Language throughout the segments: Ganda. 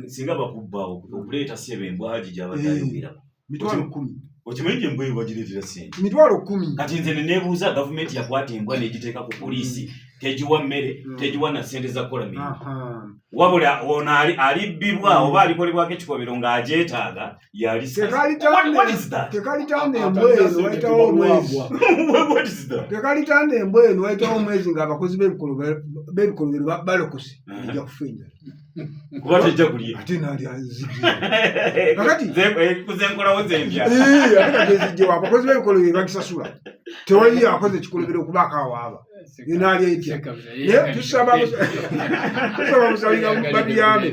Singa bakubba okuleeta sebe embwaji gyabadde ayogerako. 100,000. Okimanyi nti embwa eyo bagireetera ssente? 100,000. Kati nze neneebuuza, gavumenti yakwata embwa n'egiteeka ku poliisi, tegiwa mmere, tegiwa na ssente za kukola mirimu, wabula ono alibbibwa oba alikolebwako ekikobero ng'agyetaaga yali. Tekalitanda embwa eno wayitawo omwezi. What is that? Tekalitanda embwa eno wayitawo omwezi ng'abakozi b'ebikolobero balokose, ejja kufa enjala. Kuba tejja kulya. Ate nalya zigye Kakati- Kuzenkolawo zempya. Ee, ate kati ezijjewo abakozi b'ebikolobero bagisasula. Tewali akoze ekikolobero okubaako awaaba enaalya etya? Naye tusaba busabi nga batuyambe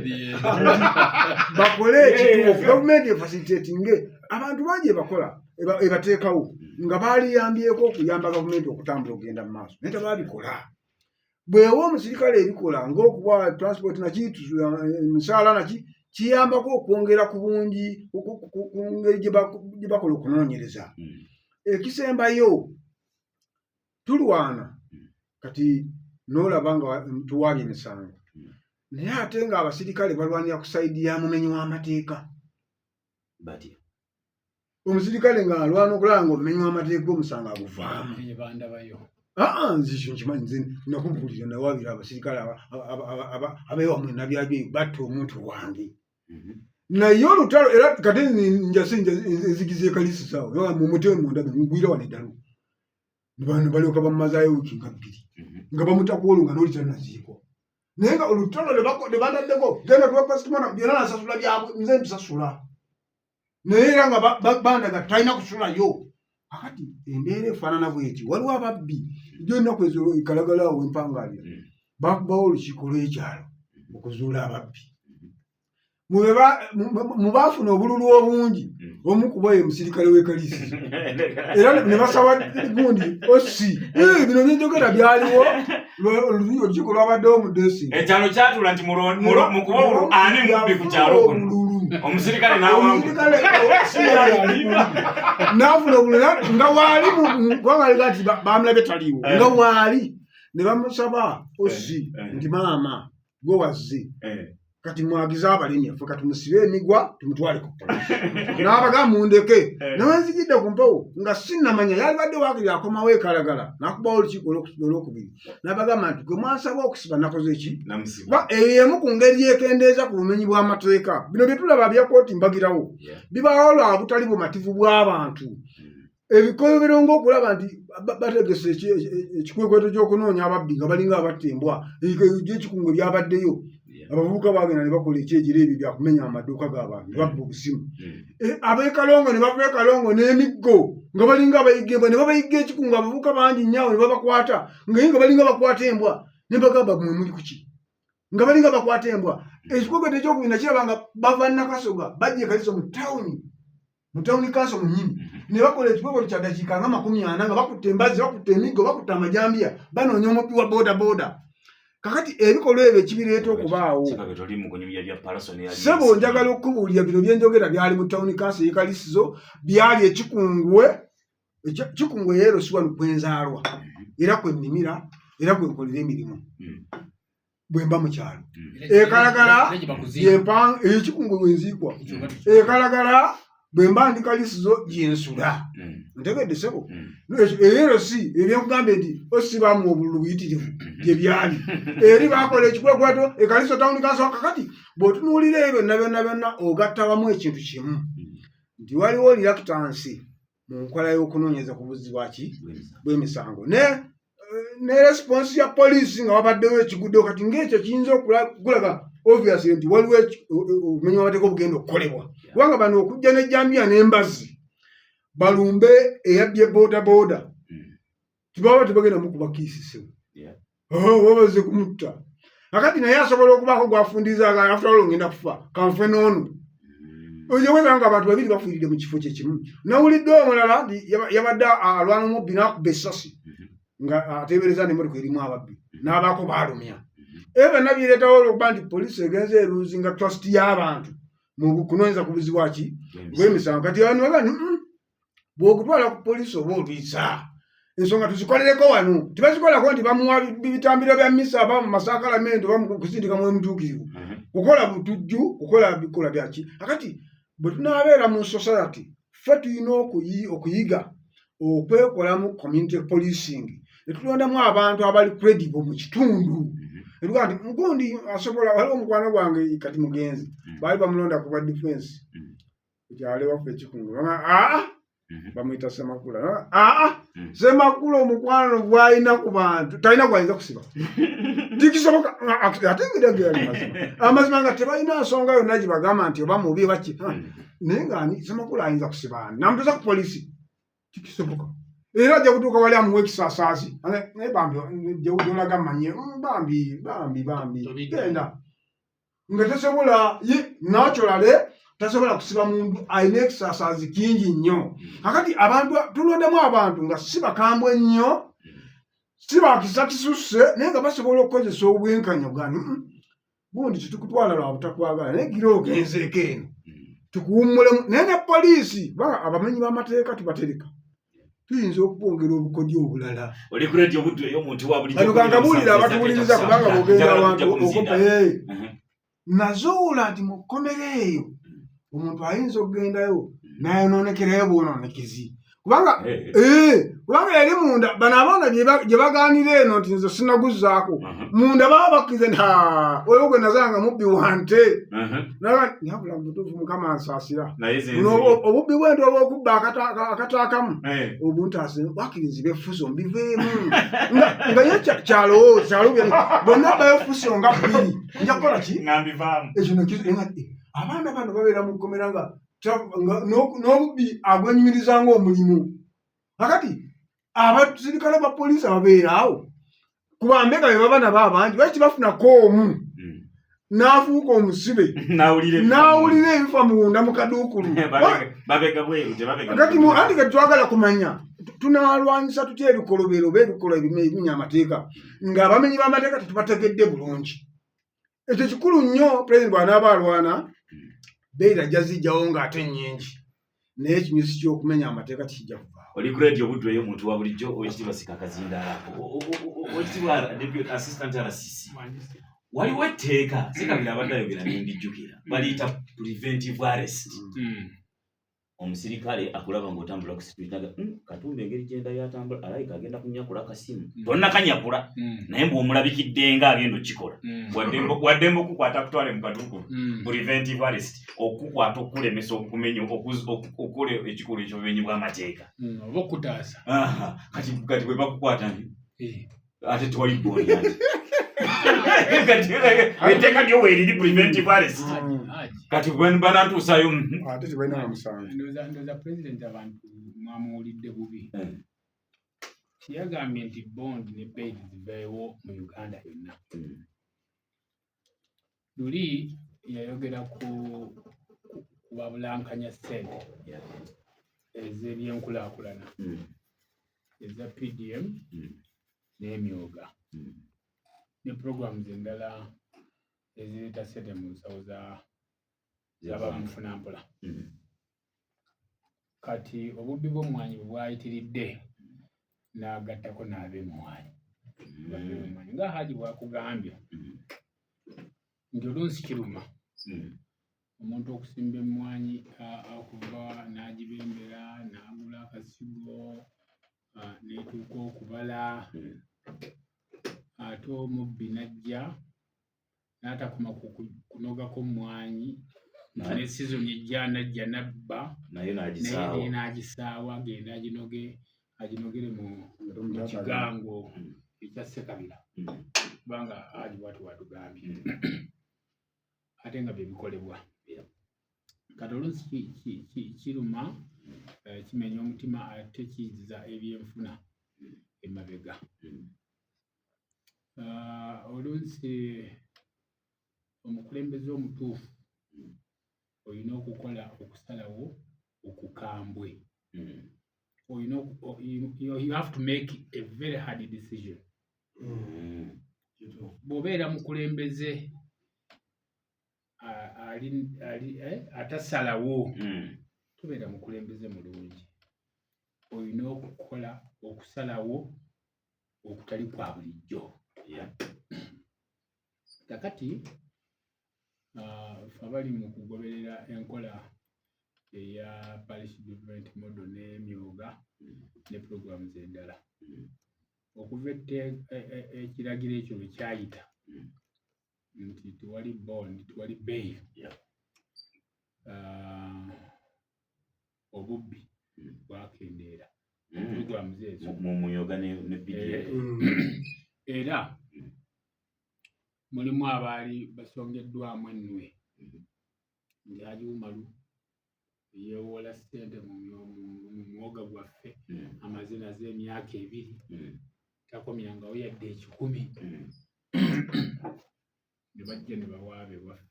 bakole ekituufu, gavumenti efacilitatinge abantu bangi ebakola ebateekawo nga baaliyambyeko okuyamba gavumenti okutambula okugenda mu maaso, naye tebabikola. Bwewa omusirikale ebikola ng'okuwa transport naki, emisaala naki, kiyambako okwongera ku bungi ku ngeri gye bakola okunoonyereza. Ekisembayo, tulwana kati n'olaba nga tuwaabye emisango, naye ate ng'abasirikale balwanira ku side ya mumenyi w'amateeka. Batya? Omusirikale ng'alwana okulaba nga omumenyi w'amateeka omusango aguvaamu. Bandabayo. Aa, nze ekyo nkimanyi. Nze nakubuulira, nawaabira abasirikale abewamwe nabyabye batta omuntu wange, naye olutalo era kati njase enzigiza ekalisisawo mumutwe munda ngwira wano eddalu. Bano balyoka bamumazaayo wiiki nga 2 nga bamuta ku olwo nga n'oli tannaziikwa, naye nga olutalo lwe bataddeko genda tuwa postmortem, byonna nasasula byabwe, nze mbisasula, naye era nga bandaga talina kusulayo. Akati embeera efaanana bweti, waliwo ababbi jo ennaku ezo ekalagala awo empangalira, bakubawo olukiiko lw'ekyalo okuzuula ababbi. Mu baafuna obululu obungi, omu ku bo ye musirikale w'e Kalisi, era ne basaba gundi osi. Bino byenjogera byaliwo, olukiiko lwabaddewo mu desi. Ekyalo kyatula nti mukuba obululu ani mubbi ku kyalo kuno, omusirikale n'awangula. Omusirikale n'afuna obululu nga waali kubanga aliga nti bamulabye taliiwo, nga waali ne bamusaba osi nti maama gwe wazze, kati mwagize abalimi ffe katumusibe emigwa tumutwale ku polisi. N'abaga mundeke. Nawe nzijidde ku mpewo nga sinnamanya yalibadde waakiri akomawo ekalagala n'akubawo olukiiko olwokubiri n'abagamba nti gwe mwansaba okusiba nakoze ki? Namusiba. Kuba eyo emu ku ngeri ekendeeza ku bumenyi bw'amateeka. Bino bye tulaba bya kooti mbagirawo bibaawo lwa butali bumativu bw'abantu, ebikolobero ng'okulaba nti bategese ekikwekweto ky'okunoonya ababbi nga balinga abatta embwa ekikungo byabaddeyo. Abavubuka bagenda ne bakola ekyejiro ebyo byakumenya amaduuka g'abantu ne babba obusimu. Ab'ekalongo ne bava ekalongo n'emiggo nga balinga abayiga embwa ne babayiga ekikungo, abavubuka bangi nnyo ne babakwata ngaye nga balinga bakwata embwa ne bagamba mwe muli kuki, nga balinga bakwata embwa. Ekikwekweto ekyokubiri nakiraba nga bava Nakasoga bajja ekaliso mu tawuni, mu tawuni kanso munyini, ne bakola ekikwekweto kya dakiika nga 40 nga bakutte embazzi, bakutte emiggo, bakutte amajambiya, banoonya omubbi wa boda boda. Kakati ebikolwa ebyo ekibireeta okubaawo Sekabe toli mu kunyumya bya Palaso ne Sebo, njagala okukubuulira, bino byenjogera byali mu tawuni kanso eyekalisizo, byali ekikungwe kikungwe yeero si wano kwenzaalwa, era kwe nnimira, era kwe nkolera emirimu bwe mba mu kyalo. Ekalagala ekikungwe bwenziikwa, ekalagala bwe mba ndi kalisizo gyensula. Ntegedde sebo? Era si ebyenkugambye nti osibamu obululu buyitirivu gye byali eri bakola ekikwekweto ekaliso tawuni kanso. Kakati bw'otunuulira ebyo byonna byonna byonna, ogatta wamu ekintu kimu nti waliwo reluctance mu nkola y'okunoonyeza ku buzzi bwaki bw'emisango ne response ya poliisi nga wabaddewo ekiguddewo. Kati ng'ekyo kiyinza okulaga obviously nti waliwo obumenyi bw'amateeka obugenda okukolebwa, kubanga bano okujja n'ejjambiya n'embazzi balumbe eyabbye boda boda, tibaba tebagenda mukuba kiisi sebo, babaze kumutta. Akati naye asobola okubaako gwafundiza, after all ngenda kufa kanfe n'ono. Ojaweza nga abantu babiri bafiiridde mu kifo kyekimu. Nawulidde omulala nti yabadde alwana omubbi n'akuba essasi nga ateebereza n'emmotoka erimu ababbi n'abaako baalumya. Ebyo byonna bireetawo olwokuba nti poliisi egenze elosinga trust y'abantu mu kunoonyeza ku buzzi bwaki bw'emisango. Kati abantu baga nti, bw'okutwala ku poliisi oba olwisa ensonga tuzikolereko wano." Tebazikolako nti bamuwa bitambiro bya misa aba mu masakalamenti oba mu kusindika mu mutuukirivu. Kukola butujju, kukola bikola byaki. Akati bwe tunaabeera mu society, ffe tulina okuyiga okwekolamu community policing, ne tulondamu abantu abali credible mu kitundu. Etugaa nti mugundi asobola. Waliwo omukwano gwange, kati mugenzi, baali bamulonda ku bwa defense kukyalo ewaffe ekikungu. Aa, bamuyita Semakula. Aa, Semakula omukwano gwalina ku bantu talina gwayinza kusiba, tikisoboka. Ate ngirageali mazima amazima nga tebalina nsonga yonna gye bagamba nti oba mubi oba ki, naye nga ani Semakula ayinza kusiba ani namutuusa ku polisi? Tikisoboka. Era ajja kutuuka wali amuwa ekisaasaasi, naye bambi gyolaga manye, bambi bambi bambi genda, nga tasobola ye naturally tasobola kusiba muntu alina ekisaasazi kingi nnyo. Kakati abantu tulondamu abantu nga si bakambwe nnyo, si bakisa kisusse, naye nga basobola okukozesa obwenkanya bwani. Gundi tetukutwala lwa butakwagala, naye gira ogenzeeko eno tukuwummulemu. Naye ne poliisi, kubanga abamenyi b'amateeka tubatereka, tuyinza okubongera obukodyo obulala. Oli ku Radio Buddu ey'omuntu wa bulijjo. Kano kangabuulira abatuwuliriza, kubanga bwogenda awantu okopa. Nazuula nti mu kkomera eyo omuntu ayinza okugendayo nayonoonekerayo bwonoonekezi, kubanga kubanga eri munda bano abaana gye bagaanira eno nti nze sinaguzzaako, munda baba bakkiriza nti oyo gwe nazanga mubbi wante. Nabula mubutuufu, Mukama nsaasira, obubbi bwente oba okubba akataakamu obuntaase, wakiri nziba effuso mbiveemu. Nga ye kyalowooza kyalowooza, bonna bayo fuso nga bbiri, nja kukola ki? Ekyo abaana bano babeera mu kkomera nga n'obubbi agwenyumiriza ng'omulimu. Kakati abasirikale ba poliisi ababeera awo kuba mbega be baba nabo abangi, lwaki bafunako omu n'afuuka omusibe n'awulira ebifa munda mu kaduukulu? Kati anti kati twagala kumanya tunaalwanyisa tutya ebikolobero oba ebikolwa ebimenya amateeka ng'abamenyi b'amateeka tetubategedde bulungi. Ekyo kikulu nnyo. Pulezidenti bw'anaaba alwana, bail ajja zijjawo ng'ate nnyingi, naye ekinyusi ky'okumenya amateeka tekijja kuvaawo. Oli ku Radio Buddu ey'omuntu wa bulijjo. Owekitiibwa Sikakazindaala, owekitiibwa Deputy Assistant RCC, waliwo etteeka Sekabira abadde ayogera nendijjukira, baliyita preventive arrest. Omusirikale akulaba ng'otambula ku street naga, Katumba engeri gyenda yatambula alabika agenda kunyakula akasimu." Tonnakanyakula, naye mbu omulabikidde nga agenda okukikola, waddembe okukwata akutwale mu kaduukulu. Preventive arrest, okukwata okukulemesa okumenya okukola ekikolwa ekyobumenyi bw'amateeka. Oba okutaasa. Kati bwe bakukwata nti ate tewali bond, kati etteeka lyo weeriri, preventive arrest. Kati banantuusaayo. Ate tebalina na musango. Ndowooza president abantu mwamuwulidde bubi. Tiyagambye nti bond ne bail ziveewo mu Uganda yonna. Luli yayogera ku kubabulankanya ssente ez'ebyenkulaakulana eza PDM n'emyoga ne programs endala ezireeta ssente mu nsawo z'abamufunampola. Kati obubbi bw'emmwanyi bwe bwayitiridde, n'agattako n'ab'emmwanyi. Nga Haji bw'akugambye nti oluusi kiruma omuntu okusimba emmwanyi, okuva n'agibembera, n'agula akasigo, n'etuuka okubala, ate omubbi n'ajja n'atakoma ku kunogako mmwanyi, nti ne sizoni ejja n'ajja n'abba naye naye n'agisaawa. Naye n'agisaawa, agende aginoge, aginogere mu kigango ekya Ssekabira, kubanga Haji bwati watugambye, ate nga bye bikolebwa. Kati oluusi kiruma, kimenya omutima, ate kizza ebyenfuna emabega. Oluusi omukulembeze omutuufu olina okukola okusalawo okukambwe. Olina you have to make a very hard decision. Bw'obeera mukulembeze ali atasalawo, tobeera mukulembeze mulungi. Olina okukola okusalawo okutali kwa bulijjo. Kakati Ffe abali mu kugoberera enkola eya parish development model n'emyoga ne programs endala, okuva ekiragiro ekyo lwe kyayita nti tewali bond, tewali bail, obubbi bwakendeera programs ezo Mu muyoga ne PDM. Era mulimu abaali basongeddwamu ennwe nti Haji Umaru yeewola ssente mu mwoga gwaffe, amaze nazo emyaka 2, takomyangawo yadde 100. Ne bajja ne bawaaba ewaffe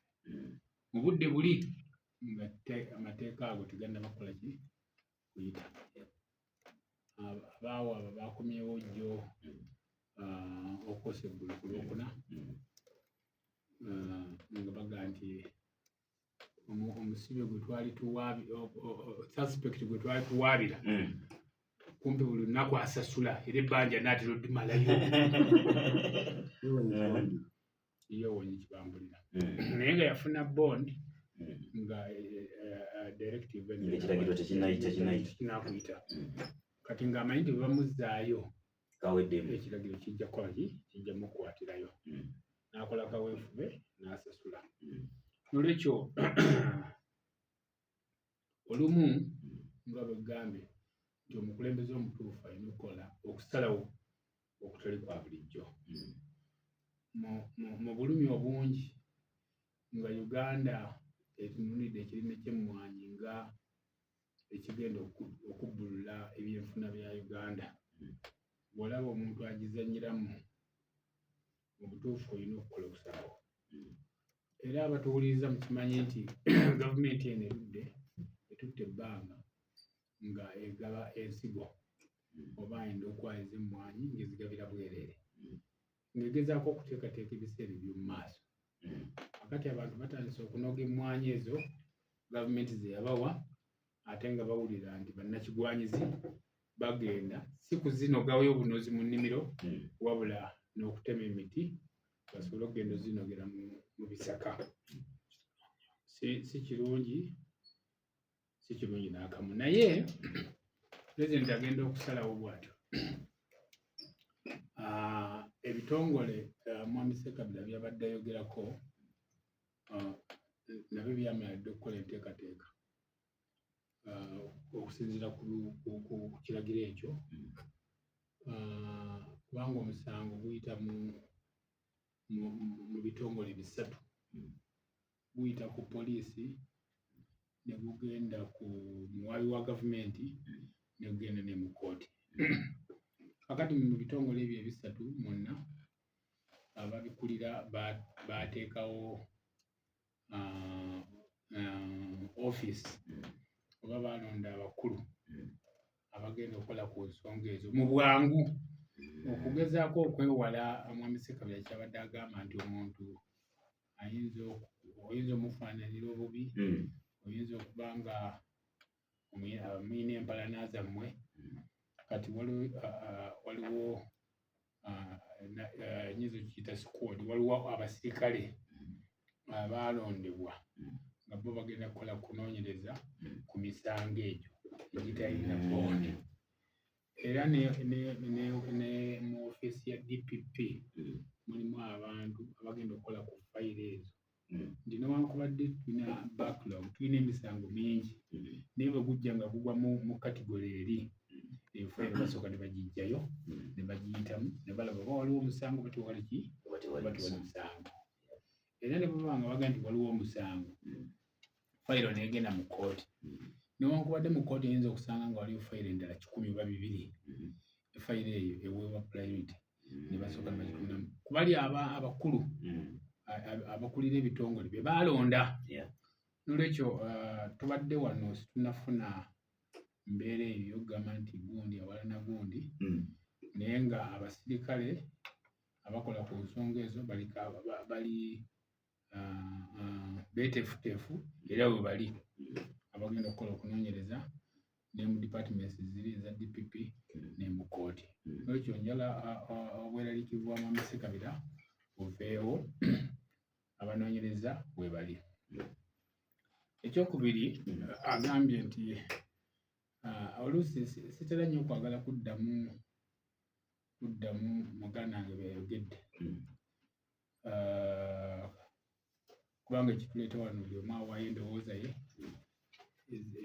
mu budde buli nga amateeka ago tegannaba kukola ki, kuyita. Abaawaaba bakomyewo jjo okukosa eggulo ku Lwokuna, nga baga nti omusibe gwe twali suspect gwe twali tuwaabira kumpi buli lunaku asasula, era ebbanja naatera oddimalayo. Yewonye kibambulira, naye nga yafuna bond nga directive Ng'ekiragiro tekinnayita. Tekinnakuyita. Kati ng'amanyi nti bwe bamuzzaayo, Kaweddemu. ekiragiro kijja kukola ki, kijja mukwatirayo. N'akola kaweefube n'asasula. Nolwekyo olumu nga bwe gambye nti omukulembeze omutuufu alina okukola okusalawo okutali kwa bulijjo mu bulumi obungi nga Uganda etunuulidde ekirime ky'emmwanyi nga ekigenda okubbulula ebyenfuna bya Uganda. Bw'olaba omuntu agizannyiramu, mu butuufu olina okukola okusalawo. Era abatuwuliriza mukimanyi nti gavumenti eno erudde etutte ebbanga nga egaba ensigo oba endokwa ez'emmwanyi ng'ezigabira bwereere, ng'egezaako okuteekateeka ebiseera eby'omu maaso. Akati abantu batandise okunoga emmwanyi ezo gavumenti ze yabawa, ate nga bawulira nti bannakigwanyizi bagenda si kuzinogayo obunozi mu nnimiro, wabula n'okutema emiti basobole okugenda ozinogera mu bisaka. Si kirungi, si kirungi n'akamu. Naye pulezidenti agenda okusalawo bw'atyo. Ebitongole mwami Ssekabira byabadde ayogerako nabyo byamala dda okukola enteekateeka okusinziira ku kiragiro ekyo, kubanga omusango guyita mu bitongole bisatu. Guyita ku poliisi, ne gugenda ku muwaabi wa gavumenti, ne gugenda ne mu kkooti. Kakati mu bitongole ebyo ebisatu mwonna ababikulira baateekawo ofiisi oba balonda abakulu abagenda okukola ku nsonga ezo mu bwangu, okugezaako okwewala mwami Ssekabira kyabadde agamba nti omuntu ayinza oyinza omufaananira obubi, oyinza okuba nga muyina empalana zammwe. Kati waliwo nyinza okukiyita squad, waliwo abasirikale abaalondebwa nga bo bagenda kukola kunoonyereza ku misango egyo egitalina bond. Era ne mu ofiisi ya DPP mulimu abantu abagenda okukola ku fayiro ezo, nti newankubadde tulina backlog, tulina emisango mingi, naye bwe gujja nga gugwa mu category eri, efayiro basooka ne bagiggyayo ne bagiyitamu ne balaba oba waliwo omusango oba tewali ki, Oba tewali oba tewali musango. musango. Era ne bwebaba nga bagamba nti waliwo omusango, fayiro n'egenda mu kkooti, newankubadde mu kkooti eyinza okusanga nga waliwo fayiro endala 100 oba 200, efayiro eyo eweebwa priority ne basooka ne bagituunamu kubali abakulu abakulira ebitongole bye baalonda. Nolwekyo tubadde wano situnafuna mbeera eyo ey'okugamba nti gundi awalana gundi, naye nga abasirikale abakola ku nsonga ezo bali beeteefuteefu, era we bali abagenda okukola okunoonyereza ne mu departments ziri eza DPP ne mu kkooti. Nolwekyo njala obweraliikirivu bwa mwami Ssekabira buveewo. Abanoonyereza webali. Ekyokubiri, agambye nti oluusi sitera nnyo okwagala kuddamu muganda wange byeyayogedde, kubanga ekituleeta wano buli omu awaayo endowooza ye,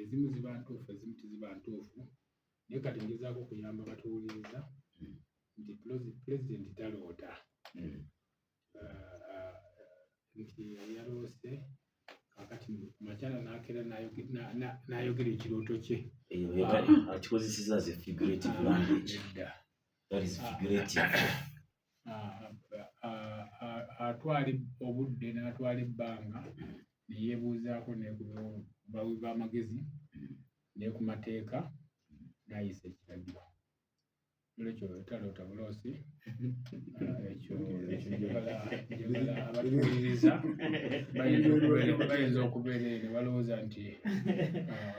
ezimu ziba ntuufu, ezimu teziba ntuufu, naye kati ngezaako okuyamba batuwuliriza nti pulezidenti taloota, nti yaloose kakati makyala n'akeera n'ayogera ekirooto kye. Akikozeseza as a figurative language. That is figurative. Atwala obudde n'atwala ebbanga ne yeebuuzaako ne ku bawi b'amagezi ne ku mateeka n'ayisa ekiragiro. Nolwekyo taloota buloosi, ekyo njagala abatuwuliriza bayinza okubeera eyo ne balowooza nti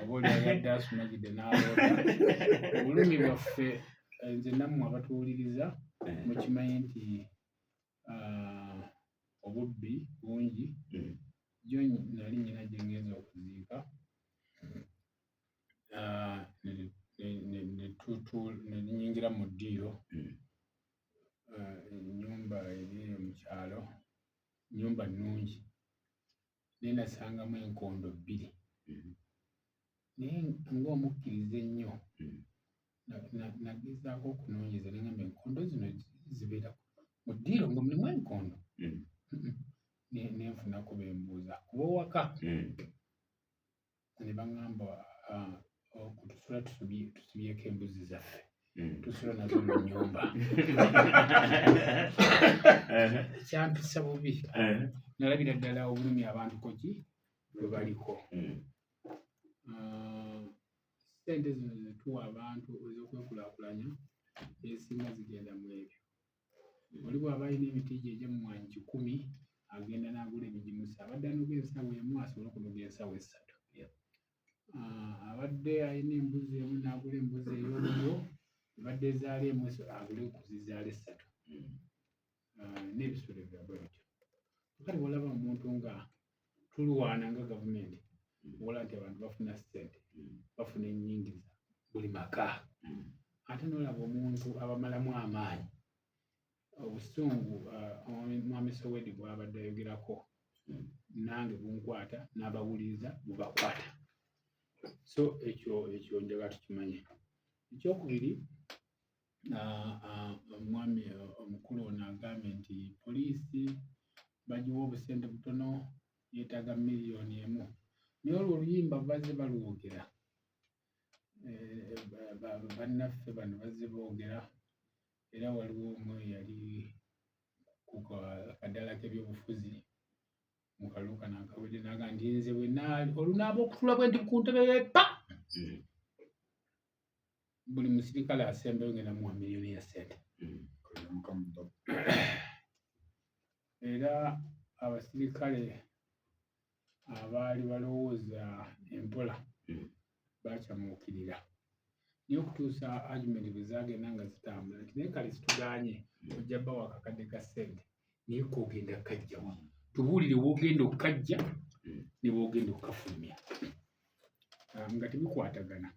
oba oli yadde asumagidde n'aloota. Obulumi bwaffe nze nammwe abatuwuliriza mukimanyi nti obubbi bungi. Jjo nali nnyina gye ngenze okuziika, ne nnyingira mu ddiiro, ennyumba eri eyo mu kyalo, nnyumba nnungi, naye nasangamu enkondo bbiri. Naye ng'omukkiriza ennyo, nagezaako okunoonyereza ne ngamba enkondo zino zibeera mu ddiiro nga mulimu enkondo. Ne nfunako be mbuuza kuba owaka ne baŋŋamba tusula tusibyeko embuzi zaffe, tusula nazo mu nnyumba. Kyampisa bubi, nalabira ddala obulumi abantu koki bwe baliko. Ssente zino zetuwa abantu ez'okwekulaakulanya ezisinga zigenda mu ebyo. Oli bw'aba alina emiti gye egy'emmwanyi 100 agenda n'agula ebigimusa, abadde anoga ensawo emu asobole okunoga ensawo 3. Abadde alina embuzi emu n'agula embuzi ey'olulyo ebadde ezaala emu agule ku zizaala 3. N'ebisolo ebirala bwe bityo. Kale bw'olaba omuntu nga tulwana nga gavumenti okola nti abantu bafuna ssente, bafuna ennyingiza buli maka, ate n'olaba omuntu abamalamu amaanyi obusungu mwami Sowedi bw'abadde ayogerako nange bunkwata n'abawuliriza bubakwata. So ekyo njagala tukimanye. Ekyokubiri, omwami omukulu ono agambye nti poliisi bagiwa obusente butono, yeetaaga miliyoni 1. Naye olwo oluyimba bazze balwogera, bannaffe bano bazze boogera, era waliwo omu eyali ku kadaala k'ebyobufuzi mu kalulu kano akawedde n'agamba nti nze bwe olunaaba okutula bwe nti ku ntebe y'eppa, buli musirikale asembayo ngenda muwa miliyoni ya ssente. Era abasirikale abaali balowooza empola bakyamuukirira, naye okutuusa argument bwe zaagenda nga zitambula nti naye kale situgaanye ojja bbawa akakadde ka ssente, naye k'ogenda kajjawa, tubuulire w'ogenda okukajja ne w'ogenda okukafulumya, nga tebikwatagana.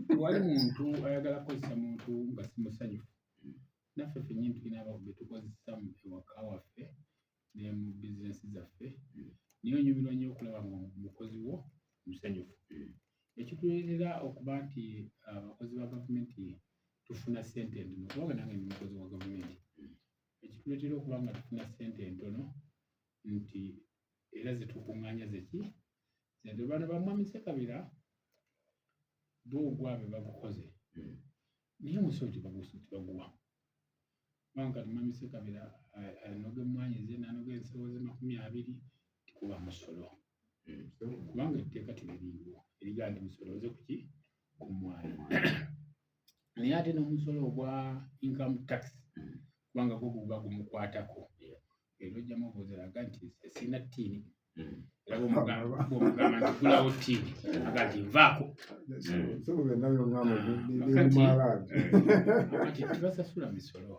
Tewali muntu ayagala kukozesa muntu nga si musanyufu. Naffe ffennyini tulina be tukozesa ewaka waffe ne mu bizinensi zaffe, naye onyumirwa nnyo okulaba nga omukozi wo musanyufu. Ekituleetera okuba nti abakozi ba gavumenti tufuna ssente entono, kubanga nange ndi mukozi wa gavumenti, ekituleetera okuba nga tufuna ssente entono nti era zetukuŋŋaanya zeki sente. Bano ba Mwami Ssekabira bo ogwabwe bagukoze, naye omusolo tebaguwa, kubanga kati Mwami Ssekabira anoga emmwanyi ze n'anoga ensawo ze 20 tikuba musolo, kubanga etteeka teririiwo erigamba nti musolooze kuki ku mmwanyi. Naye ate n'omusolo ogwa income tax, kubanga gwo guba gumukwatako, era ojja mubuuza aga nti sirina ttiini, era bw'omugamba nti gulawo ttiini aga nti nvaako. Kakati tebasasula misolo.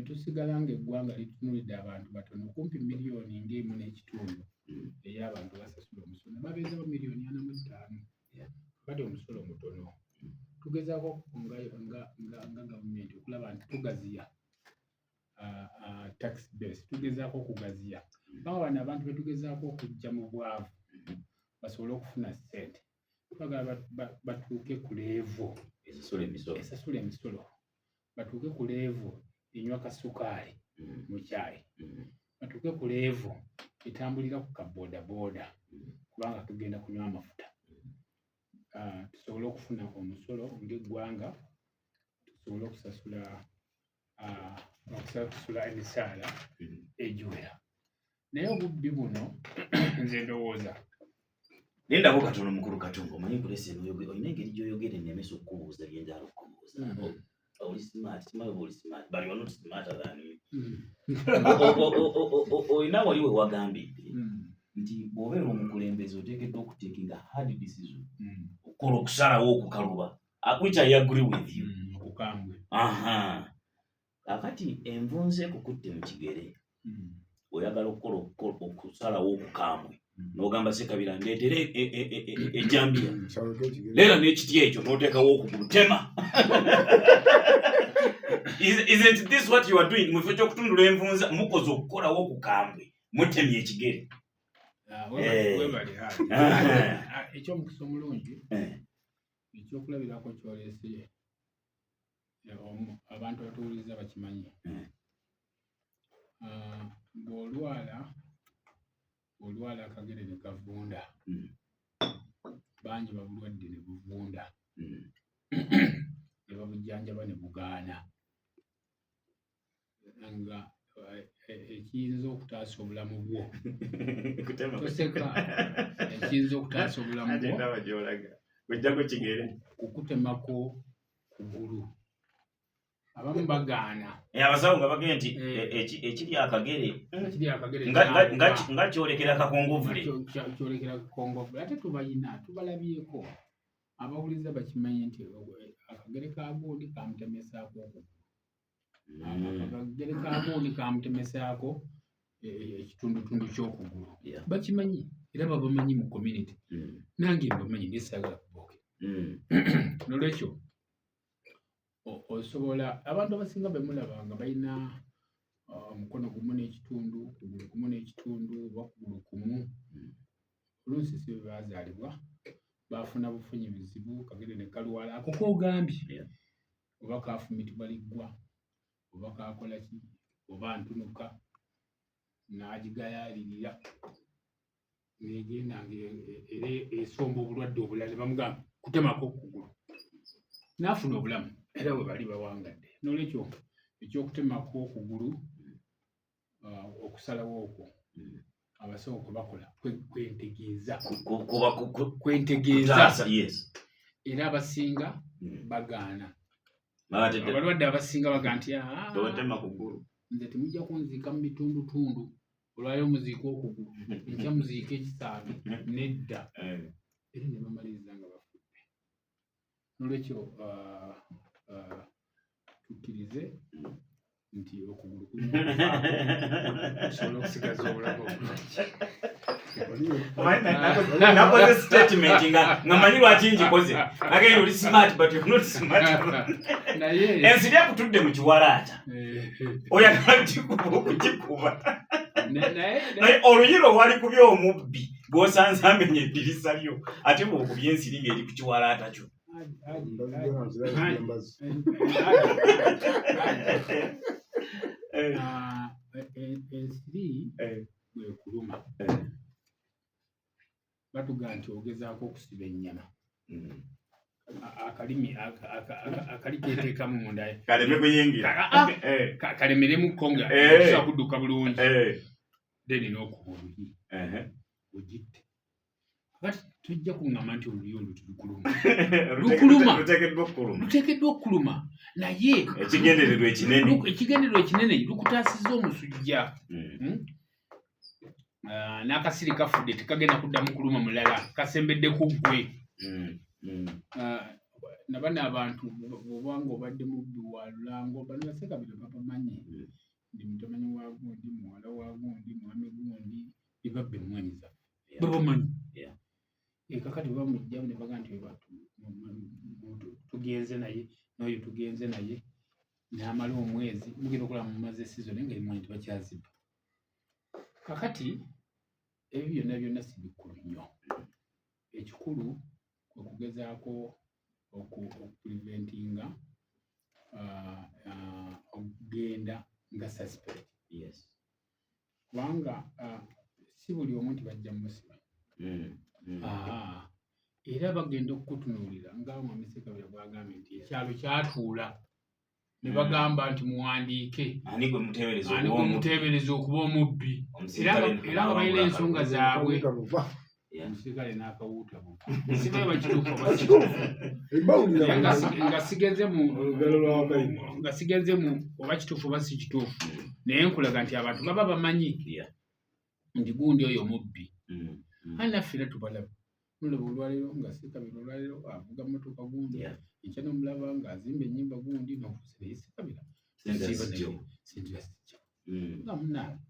Ne tusigala ng'eggwanga litunulidde abantu batono, kumpi miliyoni ng'emu n'ekitundu ey'abantu basasula omusolo, babeezawo miliyoni 45. Kati omusolo mutono. Tugezaako nga gavumenti okulaba nti tugaziya tax base, tugezaako okugaziya, kubanga bano abantu betugezaako okuggya mu bwavu basobole okufuna ssente, twagala batuuke ku level esasula emisolo, esasula emisolo, batuuke ku level enywa kasukaali mu kyayi, batuuke ku level etambulira ku kaboodabooda, kubanga tugenda kunywa amafuta. Tusobole okufuna omusolo ng'eggwanga, tusobole okusasula emisaala egiwera. Naye obubbi buno, nze ndowooza Lindako katono, mukulu Katumba. Omanyi kulesa olina engeri gy'oyogera ennemesa okukubuuza byenjala okukubuuza. Oli smart, simanyi oba oli smart, but you are not smarter than me. Olina wali we wagambidde nti bw'obeera omukulembeze oteekeddwa okutekinga hard decision, okukola okusalawo okukaluba, which I agree with you. Okukambwe. Aha, kakati envunza ekukutte mu kigere, oyagala okukola okusalawo okukambwe, n'ogamba Sekabira, ndeetere ejjambiya. Nsaleko ekigere. Leera n'ekiti ekyo n'oteekawo okugulu, tema. Isn't this what you are doing? Mu kifo ky'okutundula envunza, mukoze okukolawo okukambwe, mutemye ekigere. Webale. Ekyomukisa omulungi, ekyokulabirako kyoleese, abantu abatuwuliriza bakimanyi. Bw'olwala, olwala akagere ne kavunda, bangi babulwadde ne buvunda, ne babujjanjaba ne bugaana, nga ekiyinza okutaasa obulamu bwo, toseka, ekiyinza okutaasa obulamu bwo Ndaba gy'olaga, ojjako kigere. Kukutemako kugulu. Abamu bagaana. Abasawo nga bagenda nti ekiri akagere ekiri akagere nga kyolekera kakongovule. Kyolekera kakongovule. Ate tubayina, tubalabyeko, abawuliza bakimanyi nti akagere ka gundi kamutemesaako okugulu, akagere ka gundi kamutemesaako ekitundutundu ky'okugulu. Bakimanyi era babamanyi mu community. Nange mbamanyi, naye saagala kuboogera. Nolwekyo osobola, abantu abasinga bemulaba nga balina omukono gumu n'ekitundu, kugulu kumu n'ekitundu oba kugulu kumu, oluusi si bwe baazaalibwa, baafuna bufunyi bizibu, kagere ne kalwala ako koogambye, oba kafumitibwa liggwa, oba kakola ki, oba ntunuka n'agigayaalirira negenda nga era esomba obulwadde obulala, ne bamugamba kutemako okugulu, n'afuna obulamu, era bwe bali bawangadde. Nolwekyo ekyokutemako okugulu, okusalawo okwo abasawo kwe bakola kwentegeeza, kuba kwentegeeza. Kutaasa, yes. Era abasinga bagaana. Abalwadde abasinga bagaa nti, "Ah, Totema kugulu." Nze temujja kunziika mu bitundutundu. Olwayo muziika okugulu, enkya muziika ekisaabi. Nedda." Era ne bamaliriza nga bafudde. Nolwekyo tukkirize nti okugulu kulina okuvaako tusobole okusigaza obulamu obulungi. Nakoze statement nga manyi lwaki ngikoze. Nagenda, oli smart but you're not smart. Naye Ensiri ekutudde mu kiwalaata, oyagala gikuba okugikuba, naye naye oluyiro wali kubya omubbi gw'osanze amenya eddirisa lyo, ate bw'okubya ensiri ng'eri ku kiwalaata kyo. Embazi. Ah, ensiri bwekuluma, batugaa nti ogezaako okusiba ennyama, akalimi akali keteekamu munda kaleme kuyingira. Ah, kalemeremukko nga tosobola kudduka bulungi, then n'okuba oluyi ogitte. Kati tojja kuŋŋamba nti oluyi olwo terukuluma. Lukuluma. Luteekeddwa okukuluma. Luteekeddwa okukuluma, naye ekigendererwa ekinene, ekigendererwa ekinene lukutaasizza omusujja. Ah, n'akasiri kafudde, tekagenda kuddamu kuluma mulala kasembedde ku ggwe. Ah, Nabano abantu bw'obanga obadde mubbi wa lulango, bano basekabira babamanyi. Ndi mutamanyi wa gundi, muwala wa gundi, mwami gundi, bebabba emmwanyi zaffe. Babamanyi. Kakati bamugjamu ne baga nti tugenze naye, n'oyo tugenze naye, n'amala omwezi, mugenda okulaba mumaze season naye nga emmwanyi tebakyazibba. Kakati ebyo byonna byonna si bikulu nnyo. Ekikulu kwe kugezaako okupreventinga okugenda nga suspect. Kubanga si buli omu nti bajja mumusiba. Era bagenda okukutunuulira nga Mwami Ssekabira bw'agambye nti ekyalo kyatuula ne bagamba nti muwandiike ani gwe muteebereza ani gwe muteebereza okuba omubbi, era nga balina ensonga zaabwe. Omusirikale n'akawuuta buva sibaye bakituufu oba si kituufu. Nga sigenze mu oba kituufu oba si kituufu, naye nkulaga nti abantu baba bamanyi nti gundi oyo mubbi. Aye naffe era tubalaba, mulaba olwaleero nga Ssekabira olwaleero avuga mmotoka gundi, enkya nomulaba ng'azimba ennyumba gundi, n'okuusa naye Ssekabira sente yazijjawo nga munaange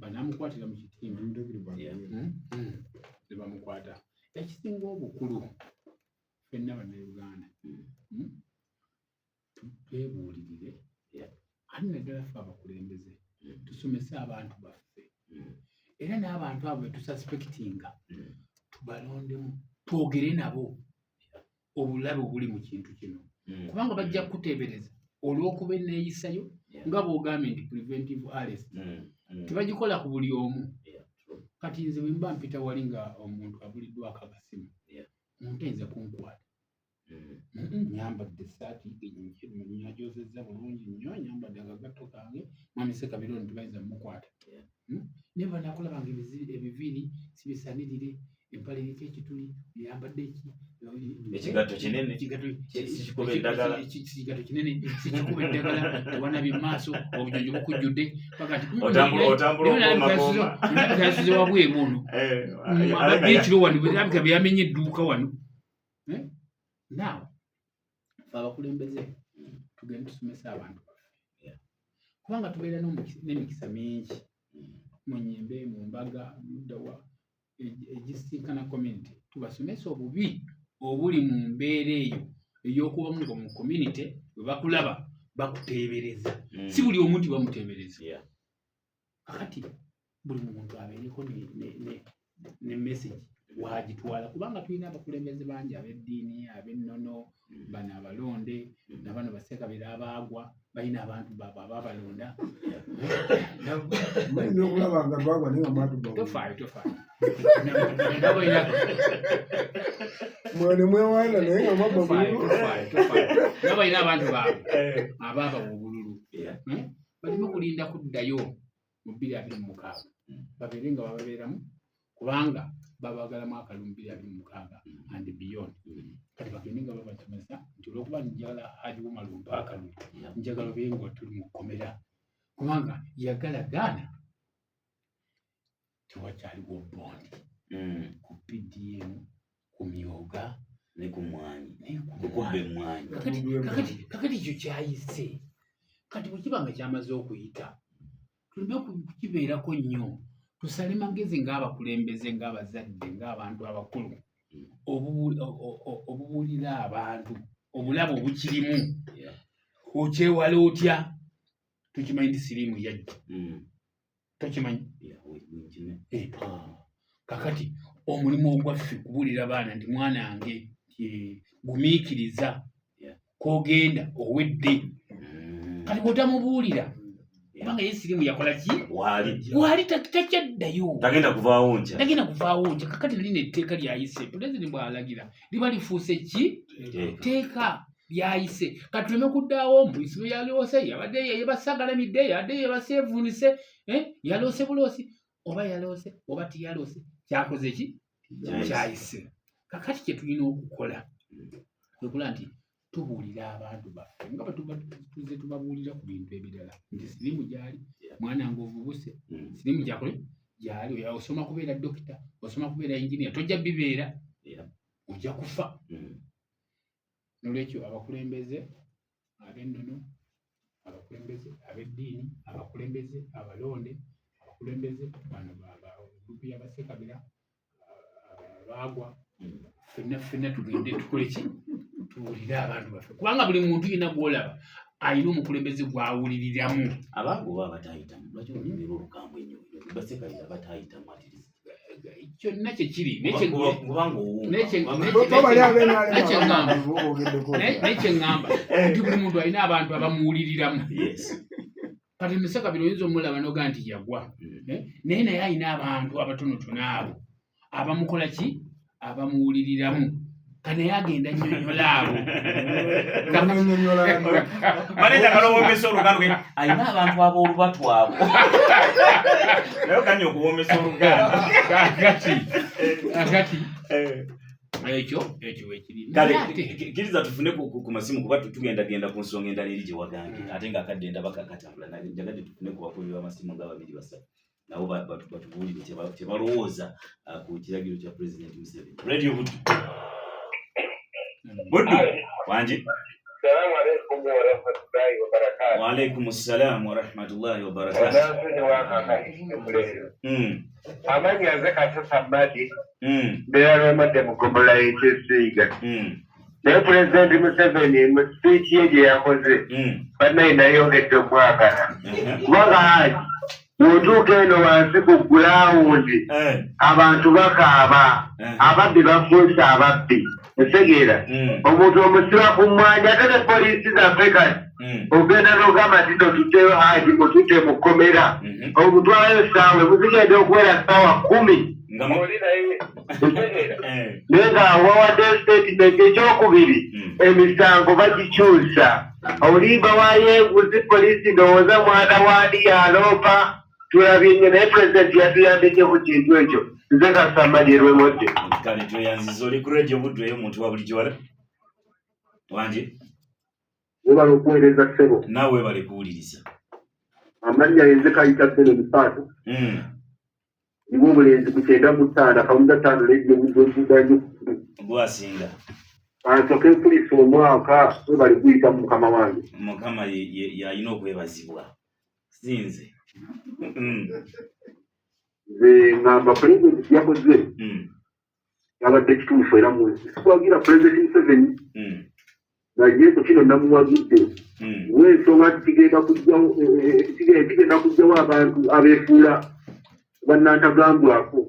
banamukwatira mu kitimba ne bamukwata. Ekisinga obukulu ffenna Bannayuganda twebuulirire, ate naddala ffe abakulembeze tusomese abantu baffe, era n'abantu abo betususpectinga tubalondemu, twogere nabo obulabe obuli mu kintu kino, kubanga bajja kukuteebereza olw'okuba enneeyisayo nga bw'ogambye nti preventive arrest tebagikola ku buli omu. Kati nze bwe mba mpita wali nga omuntu abuliddwako akasimu, omuntu ayinza kunkwata. Nyambadde essaati nyagyozezza bulungi nnyo, nyambadde akagatto kange, Mwami Ssekabira ono tebayinza mumukwata. Naye banakulaba nga ebiviiri sibisanirire, empale eriko ekituli, oyambadde ki, ekigatto kinene, sikikuba eddagala. Kigatto kinene, sikikuba eddagala, tewanabye mu maaso, obujonjo bukujjudde. Otambula. Yasuze wabweru ono, abadde ekiro wano, birabika byamenye edduuka wano. Now fe abakulembeze tugende tusomese abantu baffe, kubanga tubeera n'emikisa mingi mu nnyimbe, mu mbaga, luddawa egisinkana community, tubasomese obubi obuli mu mbeera eyo ey'okubamu nga mu community bwe bakulaba bakuteebereza. Si buli omu nti bamuteebereza. Kakati buli muntu abeereko ne message wagitwala, kubanga tulina abakulembeze bangi ab'eddiini, ab'ennono, bano abalonde nabano basekabira abaagwa balina abantu baabwe ababalonda. Mulina okulaba nga twagwa naye nga mwatubba. Tofaayo, tofaayo. Nabo balina Mwe ne mwewaana naye nga mwabba Tofaayo, bululu. tofaayo, tofaayo. Nabo balina abantu baabwe abaabawa obululu. Baleme kulinda kuddayo mu 2026, babeere nga bababeeramu, kubanga babagalamu akalulu mu 2026 and beyond. Kati bagende nga babasomesa nti olwokuba njagala Haji Umar ompa akalulu, njagala obeere nga tuli mu kkomera, kubanga yagala gaana tewakyaliwo bondi ku PDM, ku myoga ne ku mwanyi, ne ku kukubba mwanyi. Emmwanyi. Kakati ekyo kyayise. Kati bwe kiba nga kyamaze okuyita, tuleme kukibeerako nnyo, tusale magezi ng'abakulembeze, ng'abazadde, ng'abantu abakulu obubuulira abantu obulabe obukirimu. Okyewala otya? Tukimanyi nti siriimu yajja. Tokimanyi? Yeah, we nkime. Kakati omulimu ogwaffe kubuulira baana nti mwana wange, gumiikiriza, kogenda owedde. Kati bw'otamubuulira, kubanga ye siriimu yakola ki? Waali. Waali, takyaddayo. Tagenda kuvaawo nkya. Tagenda kuvaawo nkya. Kakati lino etteeka lyayise, pulezidenti bw'alagira liba lifuuse ki? Tteeka. Tteeka lyayise. Kati tuleme kuddaawo mbu yaloose, yabadde yebasagalamidde, yabadde yebaseevuunise, yaloose buloosi, oba yaloose oba tiyaloose, kyakoze ki? Kyayise. Kyayise. Kakati kye tulina okukola kwe kulaba nti tubuulira abantu baffe nga bwe tuba tuzze tubabuulira ku bintu ebirala nti siriimu gyali, mwana nga ovubuse, siriimu gyakole gyali, oya osoma kubeera dokita, osoma kubeera engineer, tojja bibeera, ojja kufa. Nolwekyo abakulembeze ab'ennono, abakulembeze ab'eddiini, abakulembeze abalonde, abakulembeze bano gurupu y'abasekabira abaagwa, ffenna ffenna tugende tukole ki? Tuwulire abantu baffe, kubanga buli muntu yenna gw'olaba alina omukulembeze gw'awuliriramu. Abaagwa oba abatayitamu, lwaki olulimi lw'olukambwe ennyo? Basekabira abatayitamu at least. Kyonna kyekiri. Kubanga owumba. Naye kyeŋŋamba nti buli muntu alina abantu abamuwuliriramu. Kati Musekabira oyinza omulaba noga nti yagwa, naye naye alina abantu abatonotono abo abamukola ki, abamuwuliriramu. Kanaye agenda nnyonnyola abo. Maneja kalowomesa oluganda, alina abantu ab'olubatu abo, naye okanya okuwomesa oluganda. Kakati ekyo ekyo wekiri. Kale kkiriza tufune ku masimu, kuba tugendagenda ku nsonga endala eri gye wagambye, ate ng'akadde ndaba katambula. Njagadde tufune ku bakubi b'amasimu nga babiri basatu, nabo batubuulire kye balowooza ku kiragiro kya President Museveni. Radio Buddu, Buddu, wangi. Salamu alaikum warahmatullahi wabarakatuh. Waalaikum ssalaamu warahmatullahi wabarakatuh. Amannya nze Kasasa Madi, mbeera Lwemadde mu ggombolola y'Ekyesiiga. Naye Pulezidenti Museveni mu sipiiki ye gye yakoze, bannaye nayongedde okwagala, kubanga Haji bw'otuuka eno wansi ku ground abantu bakaaba, ababbi bafuuse ababbi, otegeera? Omuntu omusiba ku mmwanyi, ate ne poliisi zaffe kati ogenda n'ogamba nti totutteyo Haji, mututte mu kkomera, omutwalayo ssaawa muzigenda okuwera ssaawa 10, otegeera? Naye nga wawadde statement. Ekyokubiri, emisango bagikyusa, olimba waayo enguzi, poliisi ndowooza mwana waani yaloopa. Tulabye nnyo, naye pulezidenti yatuyambye nnyo ku kintu ekyo. Nze Kasamali Erwemodde. Kale tweyanziza. Oli ku Radio Buddu eyo, omuntu wa bulijjo wala wangi. Webala okuweereza, ssebo. Naawe webale kuwuliriza. Amannya yenze Kayita Bbeno Bifaatu, niwe obulenzi ku 95.5 Radio Buddu. Gwasinga. Ansooke nkulisa omwaka, webale guyita mu mukama wange. Mukama yalina okwebazibwa, sinze. Nze ŋŋamba pulezidenti yakoze yabadde kituufu, era mu sikwagira Pulezidenti Museveni, naye ku kino namuwagidde lw'ensonga nti kigenda kujjawo kigenda kujjawo abantu abeefuula bannantagambwako.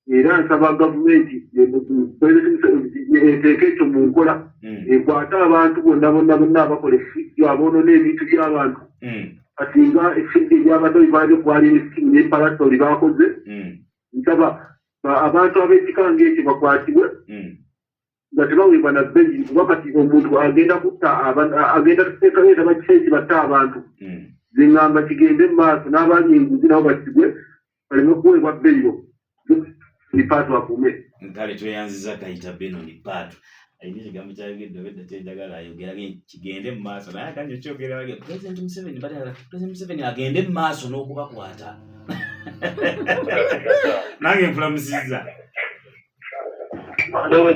Era nsaba gavumenti, Pulezidenti Museveni eteeke ekyo mu nkola, ekwate abantu bonna bonna bonna abakola effujjo, aboonona ebintu by'abantu. Kati nga effujjo eryabadde bibaale kwali esikimu n'epalasoli bakoze, nsaba abantu ab'ekika ng'ekyo bakwatibwe nga tebaweebwa na bbeeyi, kuba kati omuntu agenda kutta agenda kuteekayo bakisa batta abantu. Ziŋŋamba kigende mu maaso, n'abalya enguzi nabo basigwe baleme kuweebwa bbeeyo nipaatu akuume. Kale tweyanziza Kayita Benoni Paatu. Alina ekigambo kyayogedde obedda kyenjagala ayogera, kigende mu maaso, naye akanja okyogera bage President Museveni, batala President Museveni agende mu maaso n'okubakwata. Nange nfulamusizza.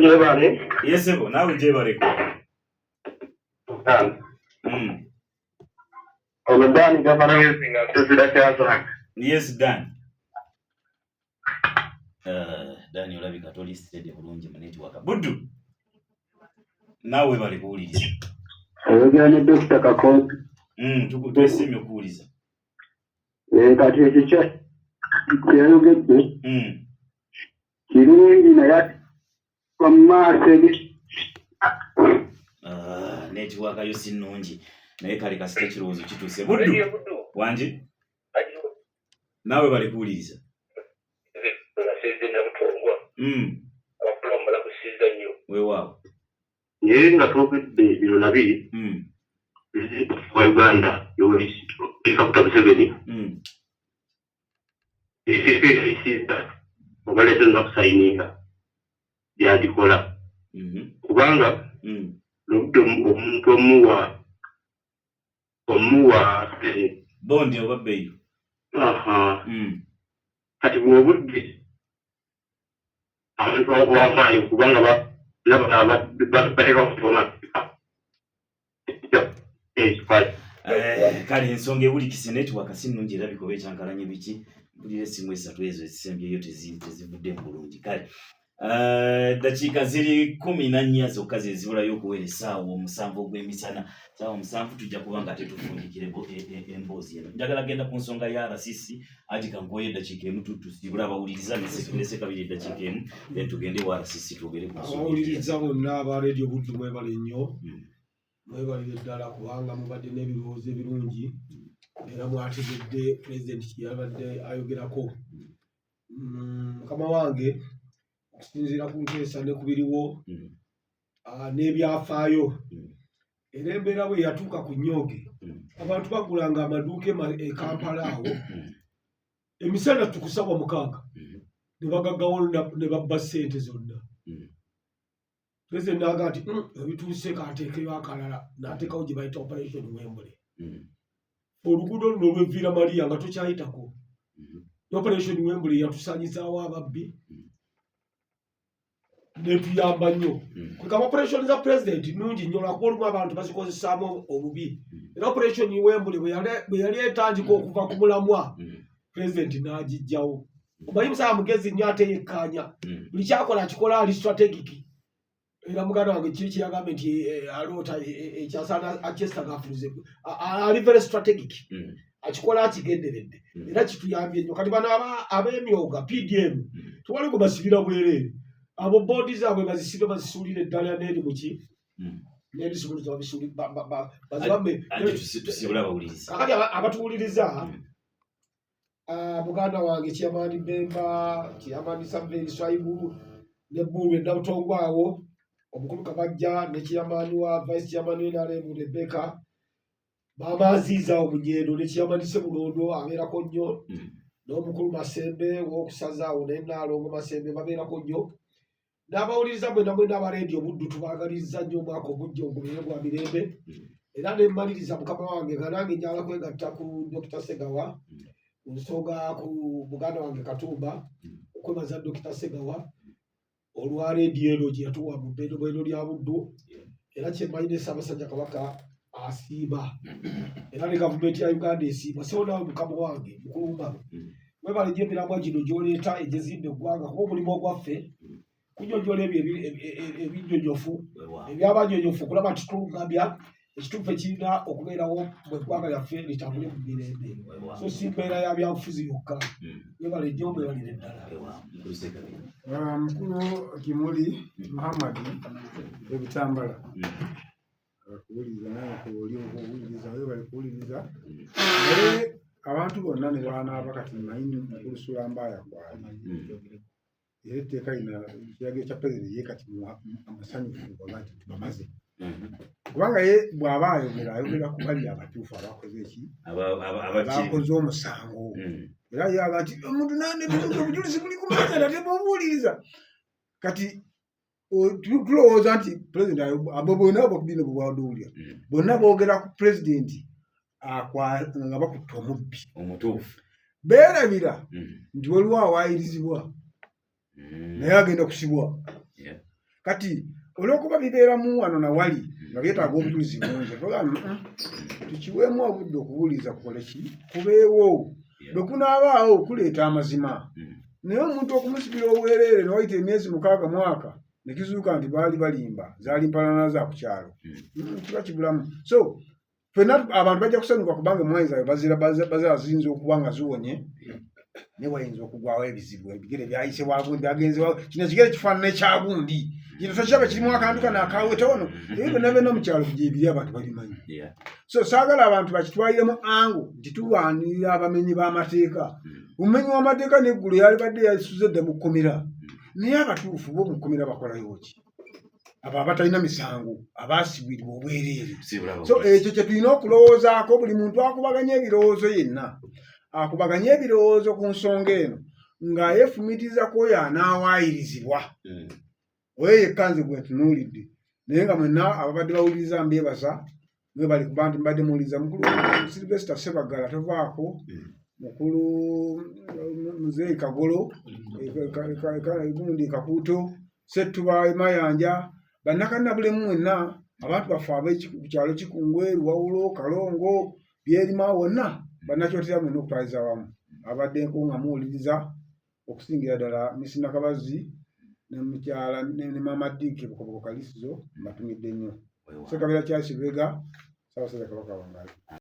Gyebale. Yesebo, naawe gyebaleko. Ono Dani Gamarayezi nga ntuzira Kyazanga. Yes, Dan. Dani olabika toli steady bulungi mu network. Buddu, naawe webale kuwuliriza. Oyogera ne Dokita Kakozi. Twesiimye okuwuliza. Kati ekyo kyeyayogedde kirungi, naye ate mu maaso Ah, network yo si nnungi, naye kale kasita ekirowoozo kituuse. Buddu, wangi, naawe bali kuwuliriza. Weewaawo. Naye nga twogedde bino nabiri, wa Uganda Yoweri Kaguta Museveni eyisiza obaleese nga kusayininga byagikola, kubanga nobudde omuntu omuwa omuwa Bond oba bail. Aha. Kati bw'obudde abantu abavaayo kubanga Kale ensonga ewulikise network si nnungi erabika oba ekyankalanye biki mpulira essimu esatu ezo ezisembyeyo tezivudde mu bulungi. Kale dakiika ziri 14 zokka ze zibulayo okuwera essaawa 7 ogw'emisana. Ssaawa 7 tujja kuba nga tetufundikire emboozi eno. Njagala genda ku nsonga ya RCC ati kankuweyo eddakiika emu tusiibule abawuliriza ne Sekabiri eddakiika emu, then tugende wa RCC twogere ku nsonga. Abawuliriza bonna aba Radio Buddu mwebale nnyo. Mwebalire ddala kubanga mubadde n'ebirowoozo ebirungi era mwategedde pulezidenti kye yabadde ayogerako. Mukama wange okusinziira ku nteesa ne ku biriwo n'ebyafaayo era embeera bwe yatuuka ku nnyooge abantu bagulanga amaduuka e Kampala awo emisana tukusabwa 6 ne bagaggawo ne babba ssente zonna. Pulezidenti n'agamba nti ebituuse k'ateekeyo akalala n'ateekawo gye bayita Operation Wembley. Oluguudo luno olw'e Maria nga tokyayitako. Operation Wembley yatusaanyizaawo ababbi netuyamba nnyo. Kwegamba operation za pulezidenti nnungi nnyo lwakuba olumu abantu bazikozesaamu obubi. Era Operation Wembley bwe yali etandika okuva ku mulamwa pulezidenti n'agiggyawo. Omanyi musajja mugezi nnyo ate yekkaanya. Buli kyakola akikola ali strategic. Era muganda wange kiri kyeyagambye nti aloota ekyasaana Achester gafuluze ali very strategic. Akikola akigenderedde era kituyambye nnyo. Kati bano ab'emyoga PDM tewali gwe basibira bwereere. Abo boodi zaabwe bazisibe bazisuulire eddala n'eri muki n'ebisumuluzo bazibambe. Kakati abatuwuliriza muganda wange Chairman Bemba, Chairman Samveri Swaibu ne Bbulu e Nabutongwa awo, omukulu Kabajja ne Chairman wa Vice Chairman NRM Rebecca, Maama Aziiza awo Munyendo ne Chairman Ssebulondo abeerako nnyo, n'omukulu Masembe w'okusaza awo ne Nnaalongo Masembe babeerako nnyo. N'abawuliriza mwenna mwenna aba Radio Buddu tubaagaliza nnyo omwaka omuggya ogubeere gwa mirembe. Era ne mmaliriza mukama wange nga nange njagala kwegatta ku Dr. Segawa ku nsonga ku muganda wange Katumba okwebaza Dr. Segawa olwa leediyo eno gye yatuwa mu bbendobendo lya Buddu. Era kye mmanyi ne Ssaabasajja Kabaka asiima era ne gavumenti ya Uganda esiima. Ssebo naawe mukama wange mukulu Umaru webale nnyo emiramwa gino gy'oleeta egyezimba eggwanga kuba omulimu ogwaffe kunyonyola ebyo ebinnyonnyofu ebyabanyonyofu okulaba nti tulungamya ekituufu ekirina okubeerawo mu eggwanga lyaffe litambule mu mirembe. So si mbeera ya byabufuzi yokka. Webale nnyo mwebalire ddala. Mukulu Kimuli Muhammad ebitambala kuwuliriza naye oli okuwuliriza webale kuwuliriza. Naye abantu bonna ne banaaba kati mmanyi mukulu Sulambaya kwali era etteeka lino ekiragiro kya pulezidenti ye kati amusanyufu oba nti tubamaze kubanga ye bw'aba ayogera ayogera ku bali abatuufu abakoze eki abakoze omusango. Era ye aga nti omuntu obujulizi buli ku mmeeza nate bw'obuwuliriza. Kati tulowooza nti pulezidenti abo bonna bino bwe bwadde owulira bonna boogera ku pulezidenti nga bakutte omubbi omutuufu. Beerabira nti waliwo awaayirizibwa naye agenda kusibwa. Kati olw'okuba bibeeramu wano na wali nga byetaaga obujulizi bungi, tukiweemu obudde okubuuliza kukole ki kubeewo. Bwe kunaabaawo kuleeta amazima. Naye omuntu okumusibira obwereere ne wayita emyezi 6 mwaka ne kizuuka nti baali balimba zaali mpalana za ku kyalo kiba kibulamu. So ffenna abantu bajja kusanyuka kubanga emmwanyi zaabwe bazira ziyinza okuba nga ziwonye naye wayinza okugwawo ebizibu ebigere byayise wagundi byagenze kino ekigere kifaanana ekyagundi kino tokiraba kirimu akantu kano akaweta wano ebyo byonna byonna mu kyalo gyebiri abantu babimanyi. So saagala abantu bakitwaliremu ango nti tulwanirira abamenyi b'amateeka. Omumenyi w'amateeka n'eggulo yalibadde yasuze dda mu kkomera naye abatuufu bo mu kkomera bakolayo ki? Abo abatalina misango abaasibwirwa obwereere. So ekyo kye tulina okulowoozaako. Buli muntu akubaganya ebirowoozo yenna akubaganye ebirowoozo ku nsonga eno nga yeefumitiza ku oyo anaawaayirizibwa. Oyo yekka nze gwe ntunuulidde. Naye nga mwenna ababadde bawuliriza mbeebaza mwebale kuba nti mbadde muwuliriza mukulu Sylvester Ssebaggala tovaako, mukulu Muzeeyi Kagolo gundi Kakuuto Ssettuba Mayanja. Bannakanabulemu mwenna, abantu baffe ab'ekyalo Kikungwe, Luwawulo, Kalongo, Byerima, wonna bannakyotera mwenna okutwaliza wamu abadde nko nga muwuliriza, okusingira ddala Misi Nakabazzi ne mukyala ne Maama Diike Bukoboko Kalisizo, mbatumidde nnyo. Ssekabira Charles Lubega, Ssaabasajja Kabaka wangaale.